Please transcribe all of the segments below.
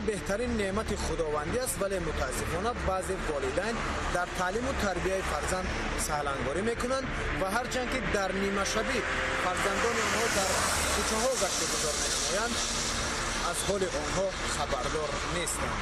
Беҳтарин неъмати худовандӣ аст, вале мутаассифона баъзе волидайн дар таълиму тарбияи фарзанд саҳлангорӣ мекунанд ва ҳарчанд ки дар нимашабӣ фарзандони онҳо дар кӯчаҳо гашту гузор менамоянд, аз ҳоли онҳо хабардор нестанд.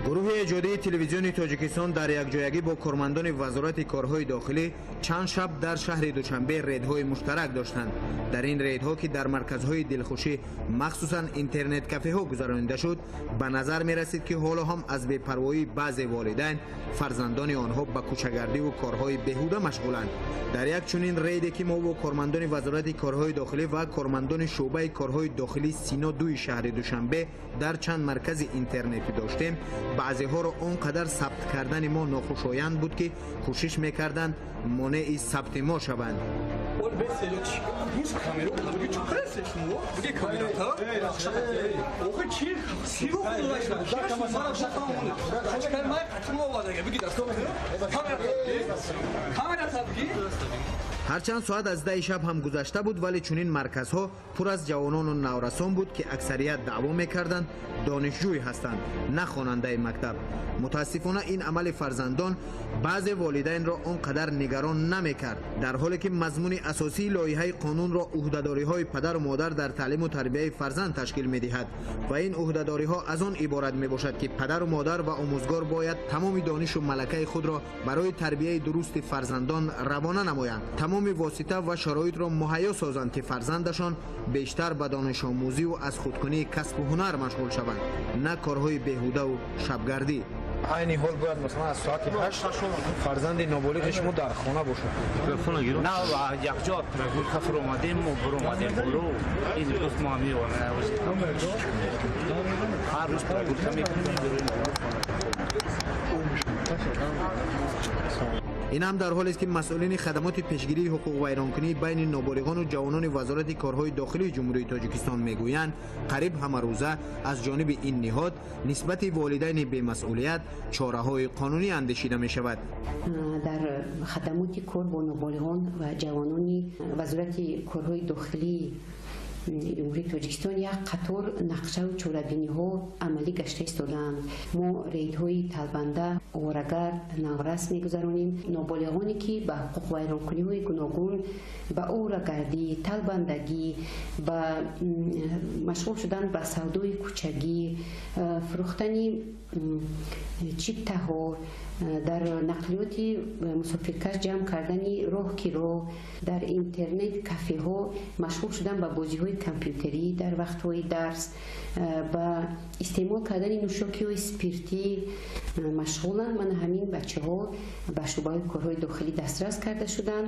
Гурӯҳи эҷодии телевизиони Тоҷикистон дар якҷоягӣ бо кормандони Вазорати корҳои дохилӣ чанд шаб дар шаҳри Душанбе рейдҳои муштарак доштанд. Дар ин рейдҳо, ки дар марказҳои дилхушӣ, махсусан интернет-кафеҳо гузаронида шуд, ба назар мерасид, ки ҳоло ҳам аз бепарвоии баъзе волидайн фарзандони онҳо ба кӯчагардиву корҳои беҳуда машғуланд. Дар як чунин рейде, ки мо бо кормандони Вазорати корҳои дохилӣ ва кормандони шӯъбаи корҳои дохилии Сино дуи шаҳри Душанбе дар чанд маркази интернетӣ доштем, баъзеҳоро он қадар сабт кардани мо нохушоянд буд, ки кӯшиш мекарданд монеи сабти мо шаванд. Ҳарчанд соат аз 10 шаб ҳам гузашта буд, вале чунин марказҳо пур аз ҷавонону наврасон буд, ки аксарият даъво мекарданд донишҷӯй ҳастанд, на хонандаи мактаб. Мутаассифона, ин амали фарзандон баъзе волидайнро он қадар нигарон намекард, дар ҳоле ки мазмуни асосии лоиҳаи қонунро ӯҳдадориҳои падару модар дар таълиму тарбияи фарзанд ташкил медиҳад ва ин ӯҳдадориҳо аз он иборат мебошад, ки падару модар ва омӯзгор бояд тамоми донишу малакаи худро барои тарбияи дурусти фарзандон равона намоянд, тамоми восита ва шароитро муҳайё созанд, ки фарзандашон бештар ба донишомӯзиву аз худкунии касбу ҳунар машғул шаванд, на корҳои беҳудаву шабгардӣ. Айни ҳол бояд, масалан, аз соати 8 фарзанди ноболиғи шумо дар хона бошад. На, якҷо прогулка фуромадем, мо буромадем боло, ин гуфт, мо ҳар рӯз прогулка мекунем. Ин ҳам дар ҳолест, ки масъулини хадамоти пешгирии ҳуқуқвайронкунии байни ноболиғону ҷавонони Вазорати корҳои дохилии Ҷумҳурии Тоҷикистон мегӯянд, қариб ҳамарӯза аз ҷониби ин ниҳод нисбати волидайни бемасъулият чораҳои қонунӣ андешида мешавад. Дар хадамоти кор бо ноболиғон ва ҷавонони Вазорати корҳои дохилии Ҷумҳурии Тоҷикистон як қатор нақшаву чорабиниҳо амалӣ гашта истодаанд. Мо рейдҳои талбанда, оворагар, наврас мегузаронем. Ноболиғоне, ки ба ҳуқуқвайронкуниҳои гуногун, ба оворагардӣ, талбандагӣ, ба машғул шудан ба савдои кӯчагӣ, фурӯхтани чиптаҳо, дар нақлиёти мусофиркаш ҷамъ кардани роҳкиро, дар интернет кафеҳо машғул шудан ба бозиҳои компютерӣ дар вақтҳои дарс, ба истеъмол кардани нӯшокиҳои спиртӣ машғуланд. Мана ҳамин бачаҳо ба шӯъбаҳои корҳои дохилӣ дастрас карда шуданд,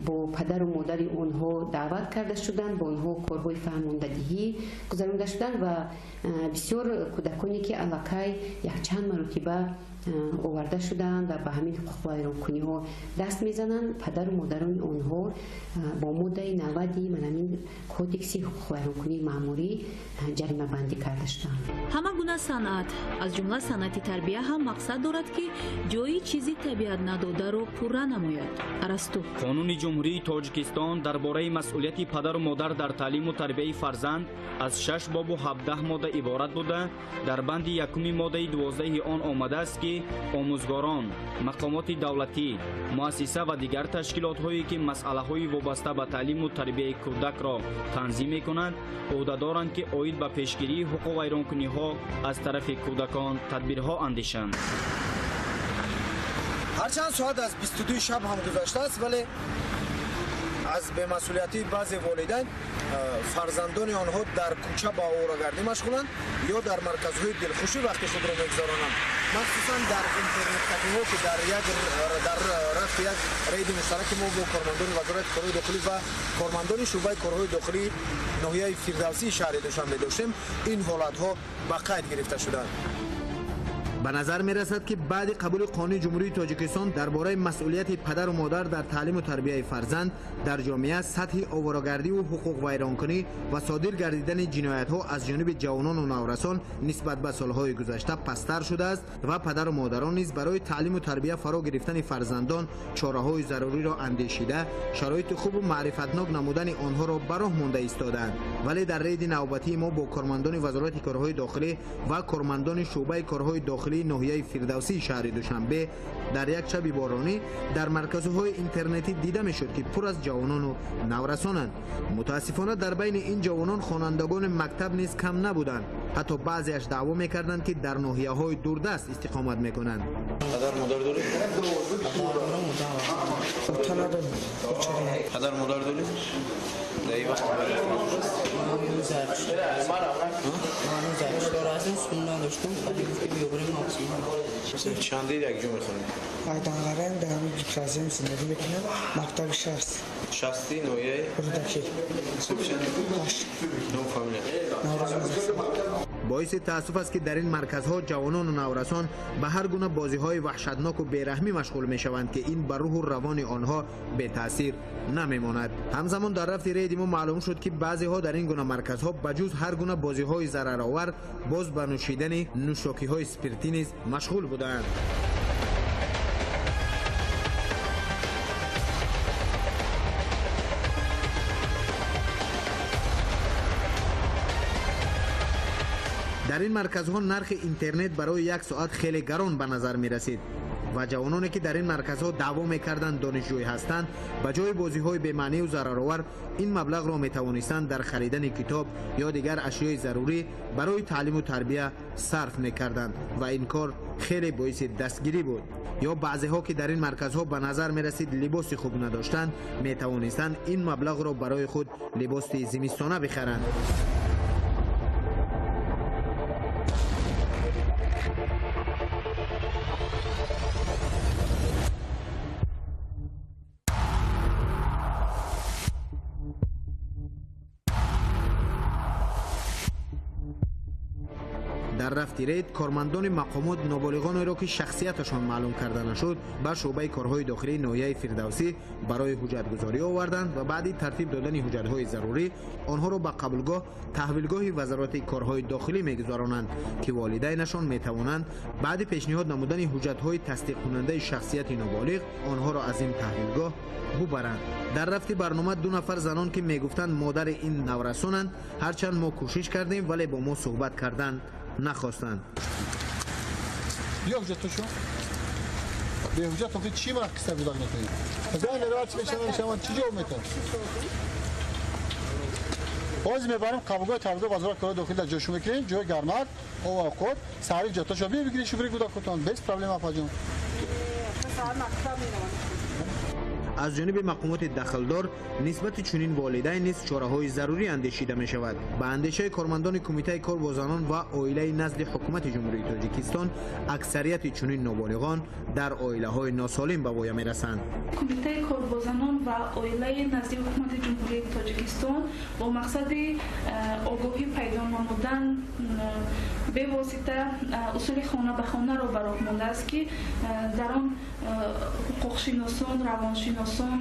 бо падару модари онҳо даъват карда шуданд, бо онҳо корҳои фаҳмондадиҳӣ гузаронда шуданд ва бисёр кӯдаконе, ки аллакай якчанд маротиба оварда шудаанд ва ба ҳамин ҳуқуқвайронкуниҳо даст мезананд, падару модарони онҳо бо моддаи 90 ман ҳамин кодекси ҳуқуқвайронкунии маъмурӣ ҷаримабандӣ карда шуданд. Ҳама гуна санъат, аз ҷумла санъати тарбия ҳам мақсад дорад, ки ҷои чизи табиат надодаро пурра намояд. Арасту. Қонуни Ҷумҳурии Тоҷикистон дар бораи масъулияти падару модар дар таълиму тарбияи фарзанд аз 6 бобу 17 модда иборат буда, дар банди якуми моддаи 12 он омадааст, ки омӯзгорон, мақомоти давлатӣ, муассиса ва дигар ташкилотҳое, ки масъалаҳои вобаста ба таълиму тарбияи кӯдакро танзим мекунанд, ӯҳдадоранд, ки оид ба пешгирии ҳуқуқвайронкуниҳо аз тарафи кӯдакон тадбирҳо андешанд. Ҳарчанд соат аз 22 шаб ҳам гузаштааст, вале аз бемасъулиятии баъзе волидайн фарзандони онҳо дар кӯча ба оворагардӣ машғуланд ё дар марказҳои дилхушӣ вақти худро мегузаронанд, махсусан дар интернет-кафеҳо, ки дар рафти як рейди муштараки мо бо кормандони Вазорати корҳои дохилӣ ва кормандони шӯъбаи корҳои дохилии ноҳияи Фирдавсии шаҳри Душанбе доштем, ин ҳолатҳо ба қайд гирифта шуданд. Ба назар мерасад, ки баъди қабули қонуни Ҷумҳурии Тоҷикистон дар бораи масъулияти падару модар дар таълиму тарбияи фарзанд дар ҷомеа сатҳи оворагардиву ҳуқуқвайронкунӣ ва содир гардидани ҷиноятҳо аз ҷониби ҷавонону наврасон нисбат ба солҳои гузашта пасттар шудааст ва падару модарон низ барои таълиму тарбия фаро гирифтани фарзандон чораҳои заруриро андешида, шароити хубу маърифатнок намудани онҳоро ба роҳ монда истодаанд. Вале дар рейди навбатии мо бо кормандони Вазорати корҳои дохилӣ ва кормандони шӯъбаи корҳои дохилии ноҳияи Фирдавсии шаҳри Душанбе дар як шаби боронӣ дар марказҳои интернетӣ дида мешуд, ки пур аз ҷавонону наврасонанд. Мутаассифона, дар байни ин ҷавонон хонандагони мактаб низ кам набуданд. Ҳатто баъзеаш даъво мекарданд, ки дар ноҳияҳои дурдаст истиқомат мекунанд. Падар модар дорӣ? Падар модар дорӣ? Дар ин вақт чанде якҷо мехонед? Айданғарам дар ҳамин гимназиям зиндагӣ мекунам, мактаби шаст. Шасти ноҳияи? Рӯдакӣ. Ҳашт. Ном фамилия? Наврӯз Музаффар. Боиси таассуф аст, ки дар ин марказҳо ҷавонону наврасон ба ҳар гуна бозиҳои ваҳшатноку бераҳмӣ машғул мешаванд, ки ин ба рӯҳу равони онҳо бетаъсир намемонад. Ҳамзамон дар рафти рейди мо маълум шуд, ки баъзеҳо дар ин гуна марказҳо ба ҷуз ҳар гуна бозиҳои зараровар боз ба нӯшидани нӯшокиҳои спиртӣ низ машғул будаанд. Дар ин марказҳо нархи интернет барои як соат хеле гарон ба назар мерасид ва ҷавононе, ки дар ин марказҳо даъво мекарданд донишҷӯй ҳастанд, ба ҷои бозиҳои бемаънию зараровар ин маблағро метавонистанд дар харидани китоб ё дигар ашёи зарурӣ барои таълиму тарбия сарф мекарданд ва ин кор хеле боиси дастгирӣ буд. Ё баъзеҳо, ки дар ин марказҳо ба назар мерасид либоси хуб надоштанд, метавонистанд ин маблағро барои худ либоси зимистона бихаранд. Дар рафти рейд кормандони мақомот ноболиғонеро, ки шахсияташон маълум карда нашуд, ба шӯъбаи корҳои дохилии ноҳияи Фирдавсӣ барои ҳуҷҷатгузорӣ оварданд ва баъди тартиб додани ҳуҷҷатҳои зарурӣ онҳоро ба қабулгоҳ таҳвилгоҳи Вазорати корҳои дохилӣ мегузаронанд, ки волидайнашон метавонанд баъди пешниҳод намудани ҳуҷҷатҳои тасдиқкунандаи шахсияти ноболиғ онҳоро аз ин таҳвилгоҳ бубаранд. Дар рафти барнома ду нафар занон, ки мегуфтанд модари ин наврасонанд, ҳарчанд мо кӯшиш кардем, вале бо мо суҳбат карданд нахостанд. Бیا ҳуҷҷатошо. Бе ҳуҷҷат охи чӣ вақт қисса гузар мекунед? Зан меравад, чӣ мешавад, шавад, чӣ ҷавоб метавад? Боз мебарем қабулгоҳи таҳвилгоҳи Вазорати корҳои дохилӣ дар ҷойшон мекунем, ҷои гармак, об овқот, саҳари ҳуҷҷатошо биё бигиред, шуфри кӯдакотон, без проблема апаҷон. Аз ҷониби мақомоти дахлдор нисбати чунин волидайн низ чораҳои зарурӣ андешида мешавад. Ба андешаи кормандони Кумитаи кор бо занон ва оилаи назди Ҳукумати Ҷумҳурии Тоҷикистон аксарияти чунин ноболиғон дар оилаҳои носолим ба воя мерасанд. Кумитаи кор бо занон ва оилаи назди Ҳукумати Ҷумҳурии Тоҷикистон бо мақсади огоҳӣ пайдо намудан бевосита усули хона ба хонаро ба роҳ мондааст, ки дар он ҳуқуқшиносон, равоншиносон,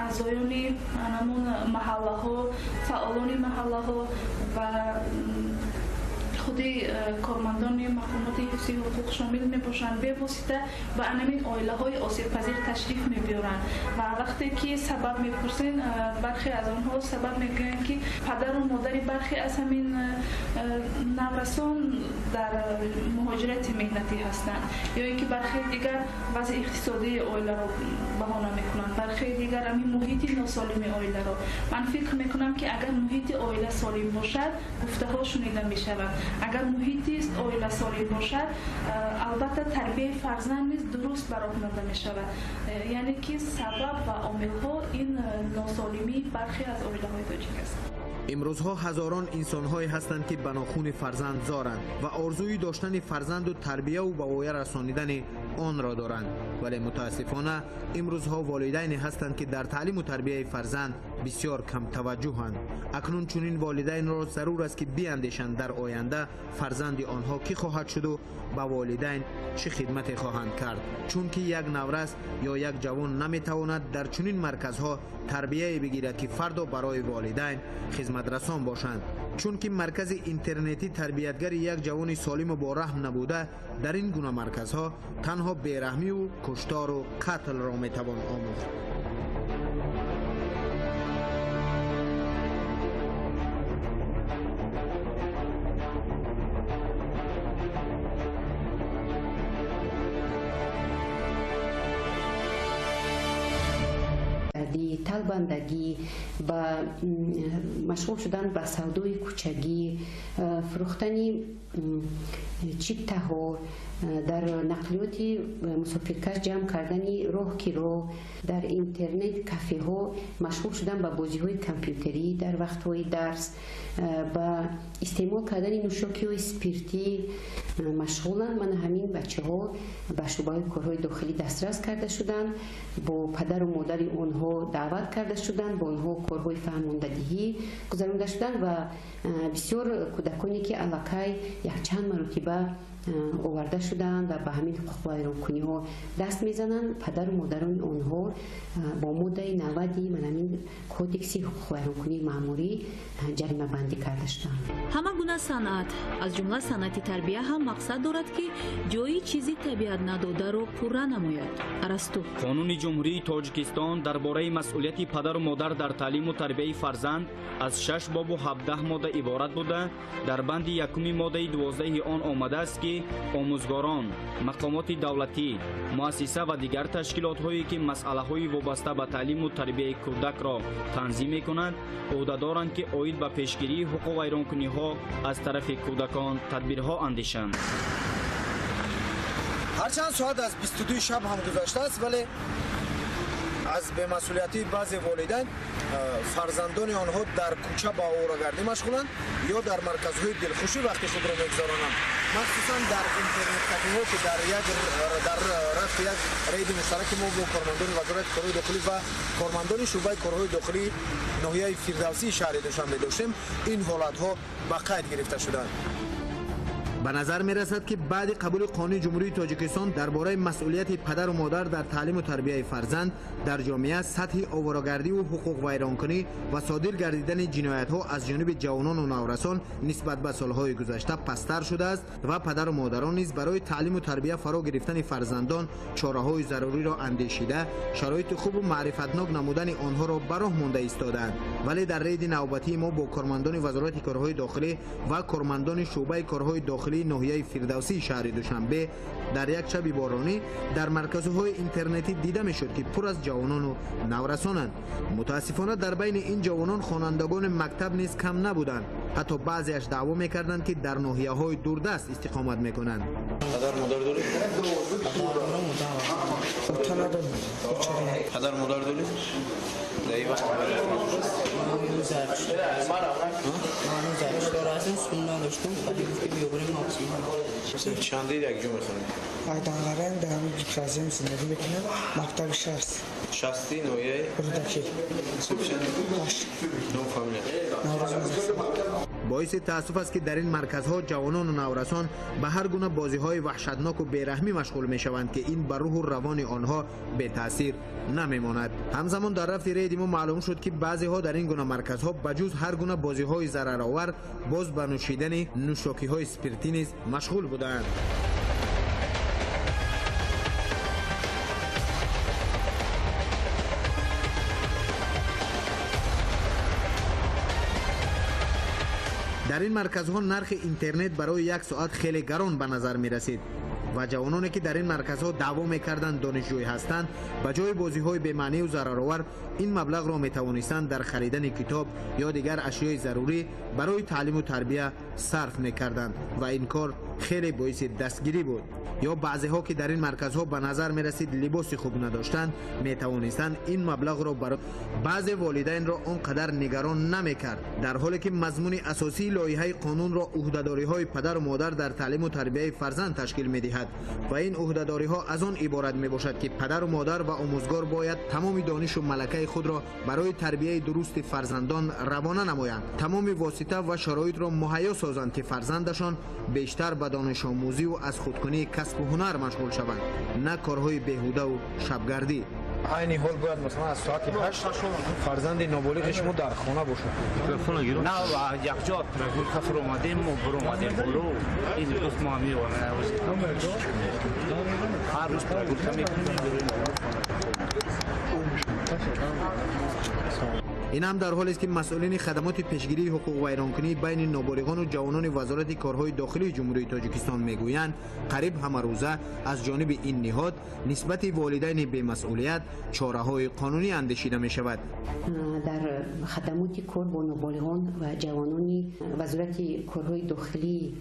аъзоёни ҳамон маҳаллаҳо, фаъолони маҳаллаҳо ва худи кормандони мақомоти ҳифзи ҳуқуқ шомил мебошанд, бевосита ба анамин оилаҳои осебпазир ташриф мебиёранд ва вақте ки сабаб мепурсен, бархе аз онҳо сабаб мегӯянд, ки падару модари бархе аз ҳамин наврасон дар муҳоҷирати меҳнатӣ ҳастанд, ё ин ки бархе дигар вазъи иқтисодии оиларо баҳона мекунанд, бархе дигар ҳамин муҳити носолими оиларо. Ман фикр мекунам, ки агар муҳити оила солим бошад, гуфтаҳо шунида мешаванд. Агар муҳити оила солим бошад, албатта тарбияи фарзанд низ дуруст ба роҳ монда мешавад. Яъне ки сабаб ва омилҳо ин носолимии бархе аз оилаҳои тоҷик аст. Имрӯзҳо ҳазорон инсонҳое ҳастанд, ки ба нохуни фарзанд зоранд ва орзуи доштани фарзанду тарбияву ба воя расонидани онро доранд. Вале мутаассифона имрӯзҳо волидайне ҳастанд, ки дар таълиму тарбияи фарзанд бисёр камтаваҷҷӯҳанд. Акнун чунин волидайнро зарур аст, ки биандешанд дар оянда фарзанди онҳо кӣ хоҳад шуду ба волидайн чӣ хидмате хоҳанд кард. Чунки як наврас ё як ҷавон наметавонад дар чунин марказҳо тарбияе бигирад, ки фардо барои волидайн хизматрасон бошанд. Чунки маркази интернетӣ тарбиятгари як ҷавони солиму бораҳм набуда, дар ин гуна марказҳо танҳо бераҳмиву куштору қатлро метавон омӯхт. Талбандагӣ, ба машғул шудан ба савдои кӯчагӣ, фурӯхтани чиптаҳо, дар нақлиёти мусофиркаш ҷамъ кардани роҳкиро, дар интернет кафеҳо машғул шудан ба бозиҳои компютерӣ дар вақтҳои дарс, ба истеъмол кардани нӯшокиҳои спиртӣ машғуланд. Мана ҳамин бачаҳо ба шӯъбаҳои корҳои дохилӣ дастрас карда шуданд, бо падару модари онҳо даъват карда шуданд, бо онҳо корҳои фаҳмондадиҳӣ гузаронда шуданд ва бисёр кӯдаконе, ки аллакай якчанд маротиба оварда шуданд ва ба ҳамин ҳуқуқвайронкуниҳо даст мезананд, падару модарони онҳо бо моддаи 90 ман ҳамин кодекси ҳуқуқвайронкунии маъмурӣ ҷаримабандӣ карда шуданд. Ҳама гуна санъат, аз ҷумла санъати тарбия ҳам мақсад дорад, ки ҷои чизи табиат надодаро пурра намояд. Арасту. Қонуни Ҷумҳурии Тоҷикистон дар бораи масъулияти падару модар дар таълиму тарбияи фарзанд аз 6 бобу 17 модда иборат буда, дар банди якуми моддаи 12 он омадааст, ки омӯзгорон, мақомоти давлатӣ, муассиса ва дигар ташкилотҳое, ки масъалаҳои вобаста ба таълиму тарбияи кӯдакро танзим мекунанд, ӯҳдадоранд, ки оид ба пешгирии ҳуқуқвайронкуниҳо аз тарафи кӯдакон тадбирҳо андешанд. Ҳарчанд соат аз 22 шаб ҳам гузаштааст, вале аз бемасъулиятии баъзе волидайн фарзандони онҳо дар кӯча ба оворагардӣ машғуланд ё дар марказҳои дилхушӣ вақти худро мегузаронанд. Махсусан дар интернет-кафеҳо, ки дар рафти як рейди муштараки мо бо кормандони Вазорати корҳои дохилӣ ва кормандони шӯъбаи корҳои дохилии ноҳияи Фирдавсии шаҳри Душанбе доштем, ин ҳолатҳо ба қайд гирифта шуданд. Ба назар мерасад, ки баъди қабули қонуни Ҷумҳурии Тоҷикистон дар бораи масъулияти падару модар дар таълиму тарбияи фарзанд дар ҷомеа сатҳи оворагардиву ҳуқуқвайронкунӣ ва содир гардидани ҷиноятҳо аз ҷониби ҷавонону наврасон нисбат ба солҳои гузашта пасттар шудааст ва падару модарон низ барои таълиму тарбия фаро гирифтани фарзандон чораҳои заруриро андешида, шароити хубу маърифатнок намудани онҳоро ба роҳ монда истодаанд. Вале дар рейди навбатии мо бо кормандони Вазорати корҳои дохилӣ ва кормандони шӯъбаи корҳои дохилии ноҳияи Фирдавсии шаҳри Душанбе дар як шаби боронӣ дар марказҳои интернетӣ дида мешуд, ки пур аз ҷавонону наврасонанд. Мутаассифона дар байни ин ҷавонон хонандагони мактаб низ кам набуданд. Ҳатто баъзеаш даъво мекарданд, ки дар ноҳияҳои дурдаст истиқомат мекунанд. Падар модар дорӣ? Падар модар дорӣ? Чанде якҷо мехонед? Айданғаран дар ҳамин гимназиям зиндагӣ мекунам, мактаби 6. Шасти ноҳияи? Рӯдакӣ. 8. Ном фамилия? Наврӯз Музаффар. Боиси таассуф аст, ки дар ин марказҳо ҷавонону наврасон ба ҳар гуна бозиҳои ваҳшатноку бераҳмӣ машғул мешаванд, ки ин ба рӯҳу равони онҳо бетаъсир намемонад. Ҳамзамон дар рафти рейди мо маълум шуд, ки баъзеҳо дар ин гуна марказҳо ба ҷуз ҳар гуна бозиҳои зараровар боз ба нӯшидани нӯшокиҳои спиртӣ низ машғул будаанд. Дар ин марказҳо нархи интернет барои як соат хеле гарон ба назар мерасид ва ҷавононе, ки дар ин марказҳо даъво мекарданд донишҷӯй ҳастанд, ба ҷои бозиҳои бемаънию зараровар ин маблағро метавонистанд дар харидани китоб ё дигар ашёи зарурӣ барои таълиму тарбия сарф мекарданд ва ин кор хеле боиси дастгирӣ буд. Ё баъзеҳо ки дар ин марказҳо ба назар мерасид либоси хуб надоштанд, метавонистанд ин маблағро барои баъзе волидайнро он қадар нигарон намекард, дар ҳоле ки мазмуни асосии лоиҳаи қонунро ӯҳдадориҳои падару модар дар таълиму тарбияи фарзанд ташкил медиҳад ва ин ӯҳдадориҳо аз он иборат мебошад, ки падару модар ва омӯзгор бояд тамоми донишу малакаи худро барои тарбияи дурусти фарзандон равона намоянд, тамоми восита ва шароитро муҳайё созанд, ки фарзандашон бештар ба донишомӯзиву аз худкунии касбу ҳунар машғул шаванд, на корҳои беҳудаву шабгардӣ. Айни ҳол бояд масалан аз соати 8 фарзанди ноболиғи шумо дар хона бошад. На, якҷо прогулка фуромадем, мо буромадем боло. Ин гуфт, мо ҳар рӯз прогулка мекунем. Ин ҳам дар ҳолест, ки масъулини хадамоти пешгирии ҳуқуқвайронкунии байни ноболиғону ҷавонони Вазорати корҳои дохилии Ҷумҳурии Тоҷикистон мегӯянд, қариб ҳамарӯза аз ҷониби ин ниҳод нисбати волидайни бемасъулият чораҳои қонунӣ андешида мешавад. Дар хадамоти кор бо ноболиғон ва ҷавонони Вазорати корҳои дохилии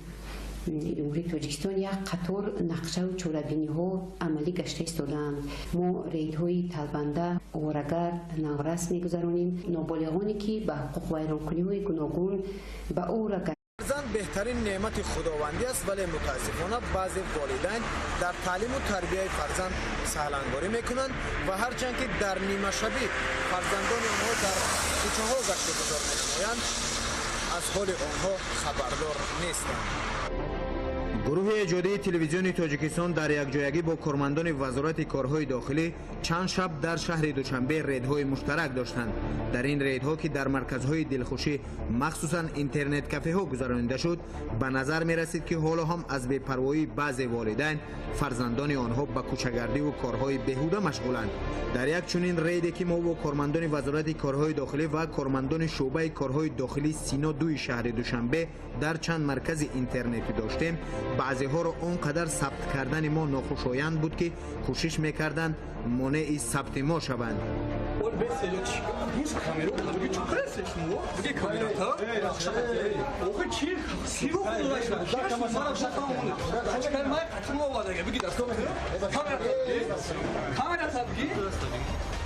Ҷумҳурии Тоҷикистон як қатор нақшаву чорабиниҳо амалӣ гашта истодаанд. Мо рейдҳои талбанда, оворагар, наврас мегузаронем. Ноболиғоне ки ба ҳуқуқвайронкуниҳои гуногун ба оворагар. Фарзанд беҳтарин неъмати худовандӣ аст, вале мутаассифона баъзе волидайн дар таълиму тарбияи фарзанд саҳлангорӣ мекунанд ва ҳарчанд ки дар нимашабӣ фарзандони онҳо дар кӯчаҳо гашту гузор менамоянд, аз ҳоли онҳо хабардор нестанд. Гурӯҳи эҷодии телевизиони Тоҷикистон дар якҷоягӣ бо кормандони Вазорати корҳои дохилӣ чанд шаб дар шаҳри Душанбе рейдҳои муштарак доштанд. Дар ин рейдҳо, ки дар марказҳои дилхушӣ, махсусан интернет-кафеҳо гузаронида шуд, ба назар мерасид, ки ҳоло ҳам аз бепарвоии баъзе волидайн фарзандони онҳо ба кӯчагардиву корҳои беҳуда машғуланд. Дар як чунин рейде, ки мо бо кормандони Вазорати корҳои дохилӣ ва кормандони шӯъбаи корҳои дохилии Сино 2 шаҳри Душанбе дар чанд маркази интернетӣ доштем, баъзеҳоро он қадар сабт кардани мо нохушоянд буд, ки кӯшиш мекарданд монеи сабти мо шаванд.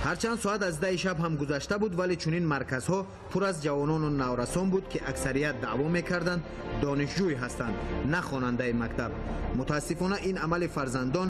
Ҳарчанд соат аз 10 шаб ҳам гузашта буд, вале чунин марказҳо пур аз ҷавонону наврасон буд, ки аксарият даъво мекарданд донишҷӯй ҳастанд, на хонандаи мактаб. Мутаассифона, ин амали фарзандон